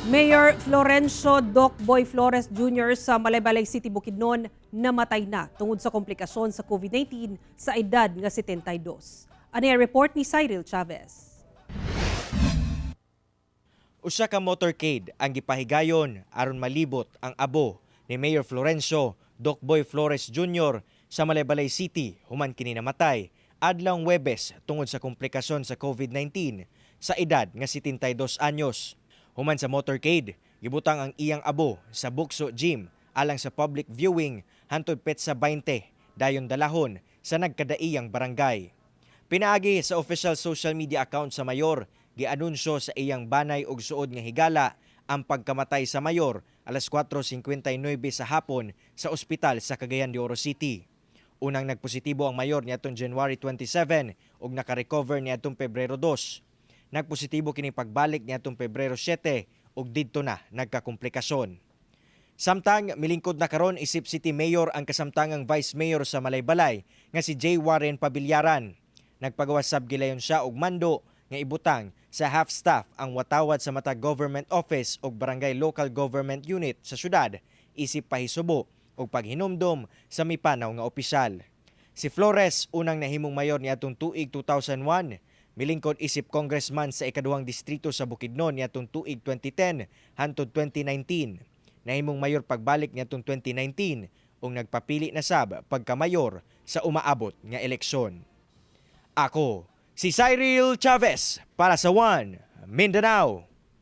Mayor Florencio Doc Boy Flores Jr. sa Malaybalay City, Bukidnon, namatay na tungod sa komplikasyon sa COVID-19 sa edad nga 72. Ani ang report ni Cyril Chavez. Usa ka motorcade ang gipahigayon aron malibot ang abo ni Mayor Florencio Doc Boy Flores Jr. sa Malaybalay City human kini namatay adlawng Webes tungod sa komplikasyon sa COVID-19 sa edad nga 72 anyos. Human sa motorcade, gibutang ang iyang abo sa Bukso Gym alang sa public viewing hantod petsa 20, dayon dalahon sa nagkadaiyang barangay. Pinaagi sa official social media account sa mayor, gianunsyo sa iyang banay og suod nga higala ang pagkamatay sa mayor alas 4:59 sa hapon sa ospital sa Cagayan de Oro City. Unang nagpositibo ang mayor niadtong January 27 ug naka-recover niadtong Pebrero 2. Nagpositibo kini pagbalik niadtong Pebrero 7 ug didto na nagkakomplikasyon. Samtang milingkod na karon isip City Mayor ang kasamtangang Vice Mayor sa Malaybalay nga si J. Warren Pabilyaran. Nagpagawas sab gilayon siya og mando nga ibutang sa half staff ang watawat sa matag government office ug barangay local government unit sa syudad isip pahisubo ug paghinumdom sa mipanaw nga opisyal. Si Flores, unang nahimong mayor niadtong tuig 2001, milingkod isip congressman sa ikaduhang distrito sa Bukidnon niadtong tuig 2010 hantod 2019. Nahimong mayor pagbalik niadtong 2019 ug nagpapili na sab pagkamayor sa umaabot nga eleksyon. Ako, si Cyril Chavez para sa One Mindanao.